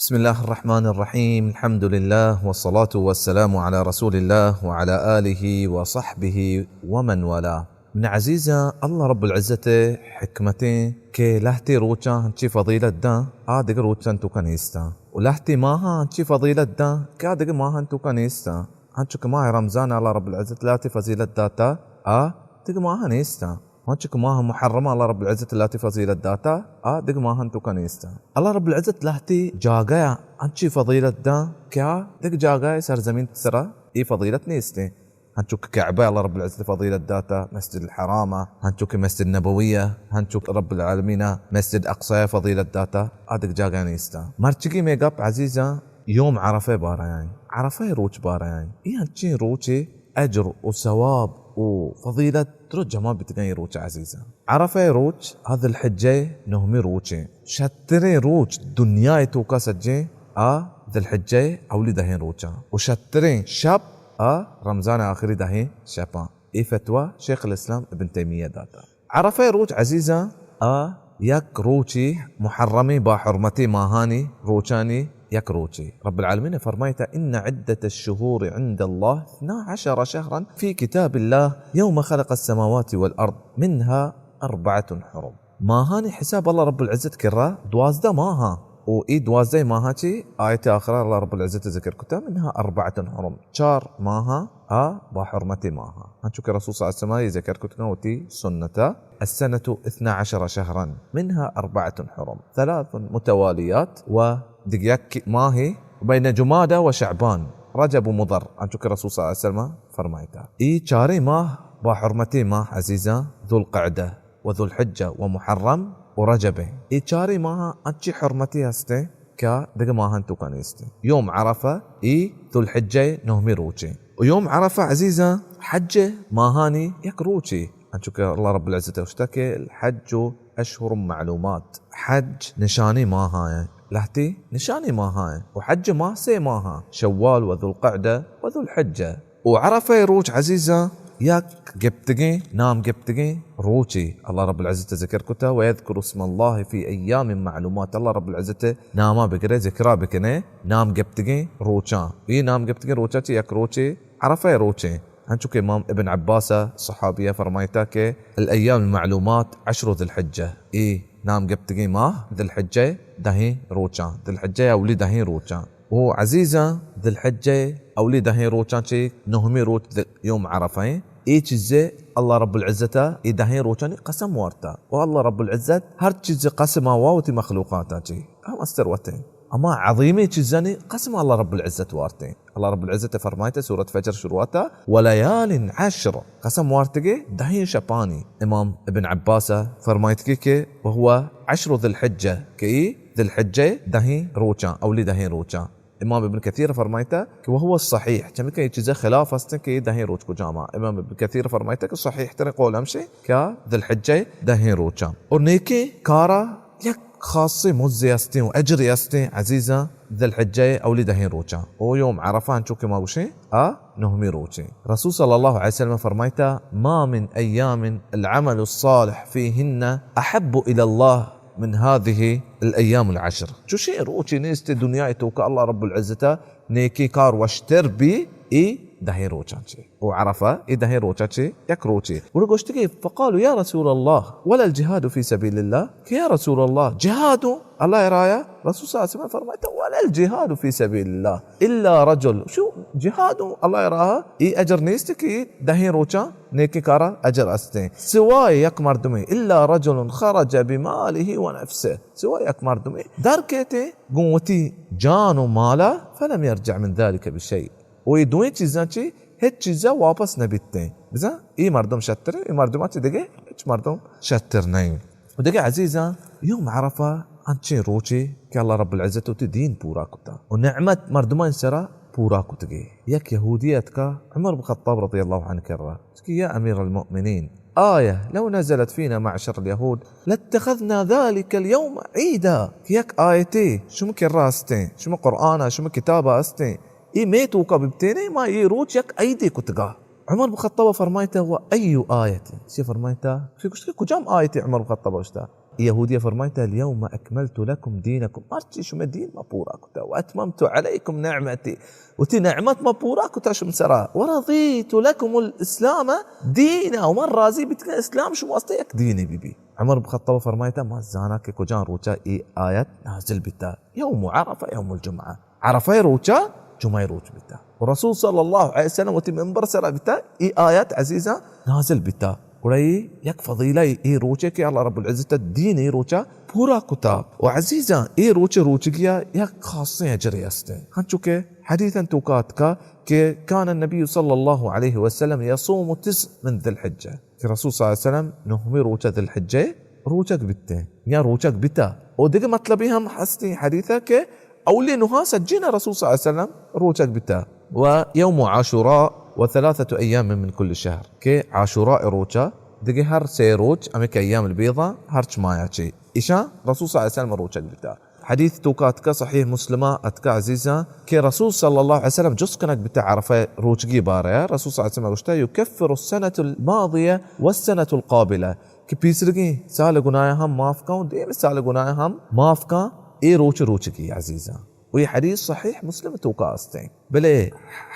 بسم الله الرحمن الرحيم. الحمد لله والصلاة والسلام على رسول الله وعلى آله وصحبه ومن والاه. من عزيزا الله رب العزة حكمتين كي لهتي روچان هنچي فضيلت دان، آ دگه روچان توکا نيستان. و لهتي ماهان هنچي فضيلت دان كي آ دگه ماهان توکا نيستان. هنچو کہ ماہ رمضان اللہ رب العزت لہتی فضیلت داتا، آ دگہ ماہ نیستا. ہنچو کہ ماہ محرم اللہ رب العزت لہتی فضیلت داتا، آ دگہ ماہان توکا نیستا. اللہ رب العزت لہتی جاگہ انچی فضیلت دا کہ آ دگہ جاگہ سرزمین سرا اے فضیلت نیستے. ہنچو کہ کعبہ اللہ رب العزت فضیلت داتا، مسجد الحرام، ہنچو کہ مسجد نبویہ، ہنچو کہ رب العالمین مسجد اقصی فضیلت داتا، آ دگہ جاگہ نیستا. مرچگی میں گپ عزیزاں یوم عرفہ بارہ آئیں، عرفہ روچ بارہ آئیں. اے ہنچیں روچے اجر و ثواب و فضیلت درو جمع بیتگاں اے روچ عزیزاں. عرفہ روچ آ ذوالحجہ نہمی روچیں. شتریں روچ دنیا توکا سجیں آ ذوالحجہ اولی دہیں روچاں. و شتریں شپ آ رمضان آخری دہیں شپاں. اے فتوی شیخ الاسلام ابن تیمیہ داتا. عرفہ روچ عزیزاں، آ یک روچے محرمیں با حرمتیں ماہانی روچانی یک روچے. رب العالمین فرمائتا: ان عدة الشهور عند الله اثنا عشر شهرا في كتاب الله يوم خلق السماوات والأرض منها أربعة حرم. ماہانی حساب اللہ رب العزت کرا دوازدہ ماہاں، و اے دوازدہ ماہاں چی آیت آخرا اللہ رب العزت ذکر کتا، منها أربعة حرم، چار ماہاں آ با حرمت ماہاں. ہنچو کہ رسول صلی اللہ علیہ وسلم اے ذکر کتگاں وتی سنتا، السنة اثنا عشر شهرا منها أربعة حرم، ثلاث متواليات، و دگہ یک ماہ بین جمادی و شعبان، رجب و مضر، ہنچو کہ رسول صلی اللہ علیہ وسلم فرمائتا. اے چاریں ماہ با حرمت ماہ عزیزاں، ذوالقعدہ و ذوالحجہ و محرم و رجب ایں. اے چاریں ماہ انچی حرمتی ہستیں کہ آ دگہ ماہان توکا نیستیں. یوم عرفہ اے ذوالحجہ نہمی روچیں. و یوم عرفہ عزیزاں حج ماہانی یک روچے، انچو کہ اللہ رب العزت گوشتا کہ الحج اشهر معلومات، حج نشانی ماہ آئیں، لہتی نشانی ماہ آئیں. و حج ماہ سے ماہ آں، شوال و ذوالقعدہ و ذوالحجہ. و عرفہ روچ عزیزاں یک گپتگیں، نام گپتگیں روچے. اللہ رب العزت ذکر کتا: ويذكر اسم الله في أيام معلومات. اللہ رب العزت ناما بگرے، ذکرا بکنے، نام گپتگیں روچاں. اے نام گپتگیں روچاں چی یک روچے عرفہ روچیں. ہنچو کہ امام ابن عباس صحابیہ فرمائتا کہ الأيام المعلومات عشر ذي الحجة. اے نام گپتگیں ماہ ذوالحجہ دہیں روچاں، ذوالحجہ اولی دہیں روچاں. او عزیزاں، ذوالحجہ اولی دہیں روچاں چی نہمی روچ ذ-، یوم عرفہ ایں. اے چیزے اللہ رب العزت اے دہیں روچانی قسم وارتا. و اللہ رب العزت ہر چیز قسم وا وتی مخلوقاتا چی ہم استر وتیں. اما عظیمیں چیزانی قسم اللہ رب العزت وارتیں. اللہ رب العزت فرمائتا سورۃ فجر شروعاتا: وليال عشر، قسم وارتگے دہیں شپانی. امام ابن عباس فرمائتگی کہ وهو عشر ذي الحجة، کہ اے ذوالحجہ دہیں روچاں، اولی دہیں روچاں. امام ابن کثیر فرمائتا کہ وهو الصحيح، چمیکہ اے چیزے خلاف ہستیں کہ اے دہیں روچ کجاما. امام ابن کثیر فرمائتا کہ صحیح تریں قول ہمشیں کہ آ ذوالحجہ دہیں روچاں. اور نیکیں کارا یک خاصیں مزے ہستیں و اجرے ہستیں عزیزاں، ذوالحجہ اولی دہیں روچاں. او یوم عرفہ انچو کہ ما گوشیں، آ نہمی روچیں. رسول صلی اللہ علیہ وسلم فرمائتا: ما من أيام العمل الصالح فيهن أحب إلى الله من هذه الأيام العشر. چوشیں روچے نیست دنیا توکا اللہ رب العزت نیکی کار وشتر بی اے دہیں روچاں چی. او عرفہ اے دہیں روچاں چی یک روچے. گڑا گوشتگی، فقالوا يا رسول الله ولا الجهاد في سبيل الله، کہ یا رسول اللہ، جہاد اللہ رایا؟ رسول صلی اللہ علیہ وسلم فرمائتا: ولا الجهاد في سبيل الله إلا رجل. شو جہاد اللہ راہ اے اجر نیست کہ دہیں روچاں نیکی کارا اجر استیں. سوائے یک مردمے، إلا رجل خرج بماله ونفسه، سوائے یک مردمے در کیتے گوں وتی جان و مالا، فلم يرجع من ذلك بشيء، و اے دوئیں چیزاں چی ہچ چیزا واپس نہ بیتیں. بزاں اے مردم شتر ایں، اے مردماں چی دگہ ہچ مردم شتر نہ ایں. و دگہ عزیزاں، یوم عرفہ انچیں روچے کہ اللہ رب العزت وتی دین پورا کتا و نعمت مردمانی سرا پورا کتگی. یک یہودی اتکا عمر بن خطاب رضی اللہ عنہ کرا، کہ یا امیر المؤمنین، آیہ لو نزلت فينا معشر اليهود لاتخذنا ذلك اليوم عيدا، کہ یک آیتے شما کرا استیں، شما قرآنا، شما کتابا استیں، اے مئے توکا ببتینے، ما اے روچ یک عیدے کتگا. عمر بن خطاب فرمائتا: وأي آية؟ ایشی فرمائتا، ایشی گوشت کہ کجام آیتے؟ عمر بن خطاب گوشتا، یہودی فرمائتا: الیوم اکملت لکم دینکم، مرچی شمئے دین ما پورا کتا، و اتممت علیکم نعمتی، وتی نعمت ما پورا کتا شمئے سرا، و رضیت لکم الاسلام دینا، و من راضی بیتگاں اسلام شمئے واسطہ یک دینے بی بی۔ عمر بن خطاب فرمائتا: ما زاناں کہ کجام روچا اے آیت نازل بیتا، یوم عرفہ، یوم الجمعہ، عرفہ روچا، جمعہ روچ بیتا۔ و رسول صلی اللہ علیہ وسلم وتی منبر سرا بیتا، اے آیت عزیزاں نازل بیتا۔ گڑا اے یک فضیلہ اے، اے روچے کہ اللہ رب العزت دین اے روچا پورا کتا۔ و عزیزاں، اے روچے روچگیا یک خاصیں اجرے استیں۔ ہنچو کہ حدیثاں توکا اتکا کہ کان النبی صلی اللہ علیہ وسلم یصوم تسع من ذی الحجہ، کہ رسول صلی اللہ علیہ وسلم نہمی روچا ذی الحجہ روچگ بیتیں یا روچگ بیتا۔ و دگہ مطلبی ہم ہستیں حدیثا کہ اولی نہا سجینا رسول صلی اللہ علیہ وسلم روچگ بیتا۔ و یوم عاشوراء و ثلاثة ایام من کل شہر، کہ عاشوراء روچا، دگہ ہر سے روچ، ہمیں کہ ایام البیضا، ہرچ مایا چے، اشاں رسول صلی اللہ علیہ وسلم روچگ بیتا۔ حدیث توکا اتکا، صحیح مسلمہ اتکا عزیزاں، کہ رسول صلی اللہ علیہ وسلم جست کنگ بیتا عرفہ روچگی بارہ، رسول صلی اللہ علیہ وسلم گوشتا: یکفر السنة الماضیہ والسنة القابلہ، کہ پیسرگیں سال گناہ ہم معاف کن، دیم سال گناہ ہم معاف کن، اے روچ روچگی عزیزاں۔ و اے حدیث صحیح مسلم توکا استیں۔ بلے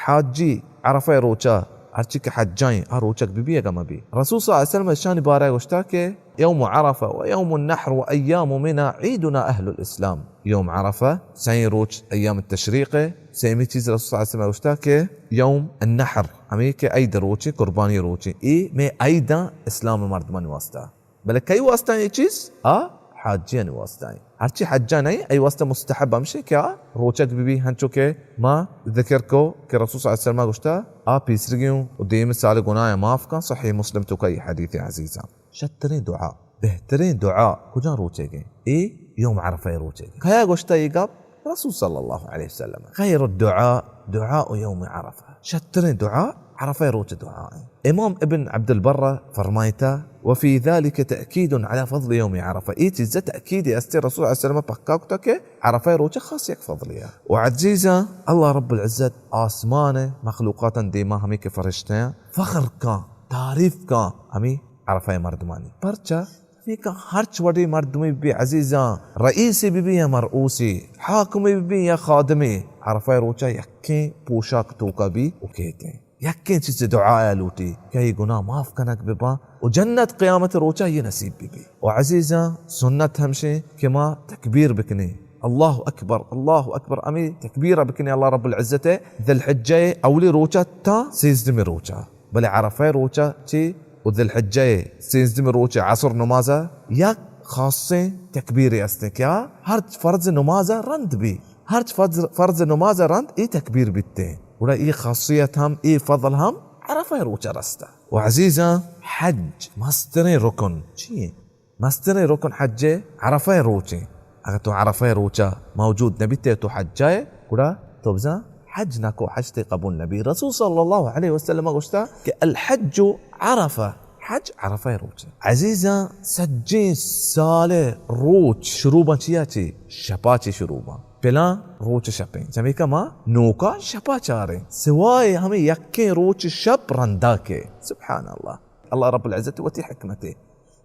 حاجی عرفہ روچا، ہرچی کہ حجائیں، آ روچگ بی بی اگا مبی۔ رسول صلی اللہ علیہ وسلم اشانی بارہ گوشتا کہ یوم عرفہ و یوم النحر و ایام منی عیدنا اہل الاسلام۔ یوم عرفہ، سئیں روچ ایام التشریق، سیمی چیز رسول صلی اللہ علیہ وسلم گوشتا کہ یوم النحر، ہمیں کہ عید روچے، قربانی روچے، اے مئے عیداں اسلام مردمانی واسطہ۔ بلے کئی واسطہ اے چیز؟ آ حاجیانی واسطہ ایں۔ ہرچی حجا نہیں، اے واسطہ مستحب ہمشے کہ آ روچگ بی بی، ہنچو کہ ما ذکر کو کہ رسول صلی اللہ علیہ وسلم گوشتا، آ پیسرگی اوں و دیم سال گناہ معاف کن، صحیح مسلم توکا اے حدیث عزیزاں۔ شتریں دعا، بہتریں دعا کجا روچے گئے؟ اے یوم عرفہ روچے گئے۔ کیا گوشتا اے گپ؟ رسول صلی اللہ علیہ وسلم۔ خیر الدعاء دعاء یوم عرفہ۔ شتریں دعا عرفہ روچ دعا ایں۔ امام ابن عبد البر فرمائتا: وفی ذلک تأکید علی فضل یوم عرفہ۔ اے چیز تأکید است رسول صلی اللہ علیہ وسلم پکا کتا کہ عرفہ روچ خاص یک فضلے۔ و عزیزاں، اللہ رب العزت آسمان مخلوقاتاں دیما ہمیں کہ فرشتیاں فخر کن، تعریف کن ہمیں عرفہ مردمانی۔ پرچا؟ ہمیں کہ ہرچ وڑے مردمے بی عزیزاں، رئیسے بی بی یا مرعوسے، حاکمے بی بی یا خادمے، عرفہ روچا یکیں پوشاک توکا بی و کیتیں۔ یکیں چیز دعایا لوٹی کہ اے گناہ معاف کنگ بباں و جنت قیامت روچا اے نصیب ببی۔ و عزیزاں، سنت ہمشیں کہ ما تکبیر بکنیں، اللہ اکبر، اللہ اکبر، ہمیں تکبیر بکنیں اللہ رب العزت ذی الحجہ اولی روچا تا سیزدمی روچا۔ بلے عرفہ روچا چی و ذی الحجہ سیزدمی روچ عصر نمازا یک خاصیں تکبیرے استیں کہ آ ہرچ فرض نمازا رند بی۔ ہرچ فرض، فرض نماز رند اے تکبیر بیتیں۔ گڑا اے خاصیت ہم، اے فضل ہم عرفہ روچا رستا۔ و عزیزاں، حج مستریں رکن چی ایں؟ مستریں رکن حج عرفہ روچیں۔ اگر تو عرفہ روچا موجود نبیتے تو حجائے، گڑا تو بزاں حج نکو، حج تے قبول نبی۔ رسول صلی اللہ علیہ وسلم گوشتا کہ الحج عرفہ، حج عرفہ روچ۔ عزیزاں، سجیں سال روچ شروع باں چیا چی؟ شپا چی شروع باں۔ پلاں روچ شپیں۔ چمیکا ما نوکا شپا چاریں۔ سوائے ہمیں یکیں روچ شپ رندا کے۔ سبحان اللہ۔ اللہ رب العزت وتی حکمتے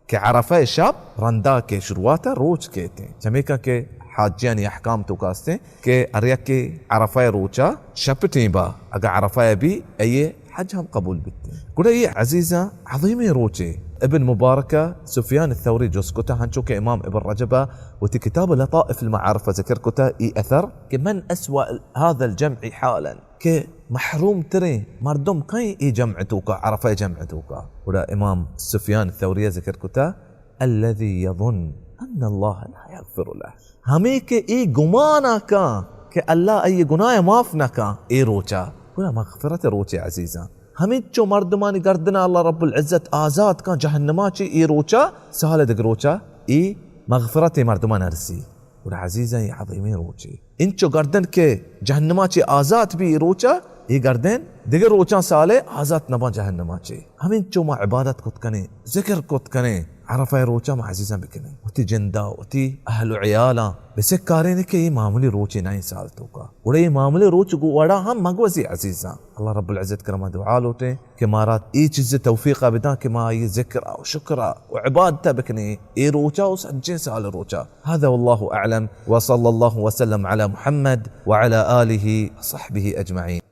کہ عرفہ شپ رندا کے شروعات روچ کیتیں۔ چمیکا کہ حاجیانی احکام توکا استیں کہ ہر یکے عرفہ روچا شپ ٹیمبا اگاں عرفہ بی، ایے حج ہم قبول بیت۔ گڑا اے عزیزاں عظیمیں روچے۔ ابن مبارک سفیان الثوری جست کتا، ہنچو کہ امام ابن رجب وتی کتاب لطائف المعارف ذکر کتا اے اثر کہ من اسوأ هذا الجمع حالا، کہ محروم تریں مردم کئیں اے جمع توکا، عرفہ جمع توکا۔ گڑا امام سفیان ثوری ذکر کتا، الذي يظن أن الله لا يغفر له، ہمے کہ اے گمانا کاں کہ اللہ آئی گناہ معاف نہ کاں اے روچا۔ گڑا مغفرت روچے عزیزاں، ہمینچو مردمانی گردنا اللہ رب العزت آزاد کاں جہنما چی اے روچا، سال دگہ روچا اے مغفرت مردمان ارسی۔ گڑا عزیزاں، اے عظیمیں روچے۔ انچو گردن کہ جہنما چی آزاد بی اے روچا، اے گردن دگہ روچاں سالے آزاد نباں جہنما چی۔ ہمینچو ما عبادت کت کنیں، ذکر کت کنیں، عرفہ روچا ما عزیزاں بکنیں، وتی جندا، وتی اہل و عیالاں بسکاریں کہ اے معمولی روچے نہ ایں سال توکا۔ گڑا اے معمولی روچ گو وڑا ہم مگوزی عزیزاں۔ اللہ رب العزت کرما دعا لوٹیں کہ مارا اے چیز توفیقا بداں کہ ما اے ذکرا و شکرا و عبادتا بکنیں اے روچا و سجیں سال روچا۔ هذا والله أعلم، وصلى الله وسلم على محمد وعلى آله وصحبه أجمعين۔